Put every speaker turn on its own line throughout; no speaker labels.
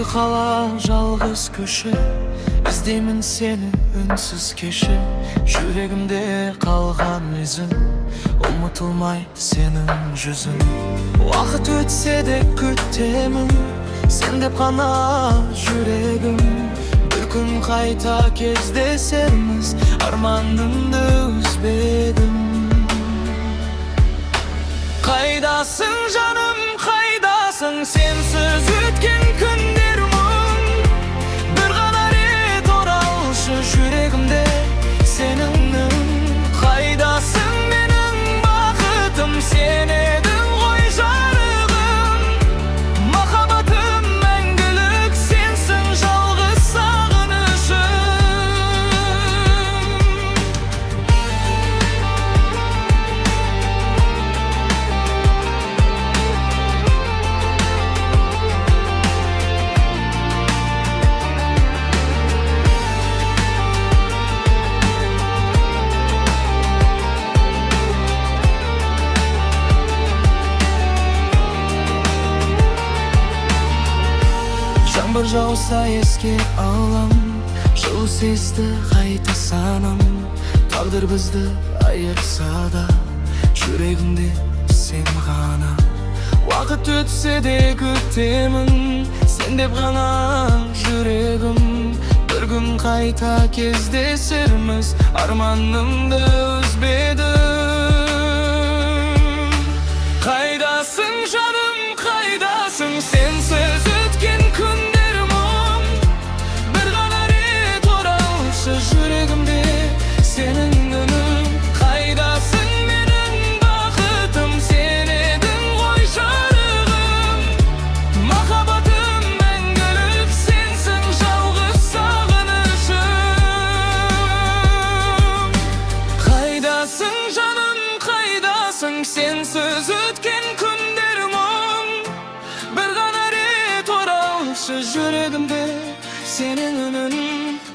Түнгі қала, жалғыз көше. Іздеймін сені үнсіз кеше. Жүрегімде қалған ізің, ұмытылмайды сенің жүзің. Уақыт өтсе де күтемін сен деп қана, жүрегім. Бір күн қайта кездесерміз, арманымды үзбедім. Қайдасың, жаным, қайдасың? Сенсіз өткен күндер мұң. Бір ғана рет оралшы, жүрегімде сенің үнің. Қайдасың, менің бақытым? Сен едің ғой жарығым. Махаббатым мәңгілік сенсің, жалғыз сағынышым. Жаңбыр жауса, еске алам. Жылы сезді қайта санам. Тағдыр бізді айырса да, жүрегімде сен ғана. Уақыт өтсе де күтемін сен деп ғана, жүрегім. Бір күн қайта кездесерміз, арманымды үзбедім. Қайдасың, жаным, қайдасың? Сенсіз өткен күндер мұң. Бір ғана рет оралшы, жүрегімде сенің үнің. Қайдасың, менің бақытым? Сен едің ғой жарығым. Махаббатым мәңгілік сенсің, жалғыз сағынышым. Қайдасың, жаным, қайдасың? Сенсіз өткен күндер мұң. Бір ғана рет оралшы, жүрегімде сенің үнің.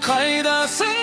Қайдасың?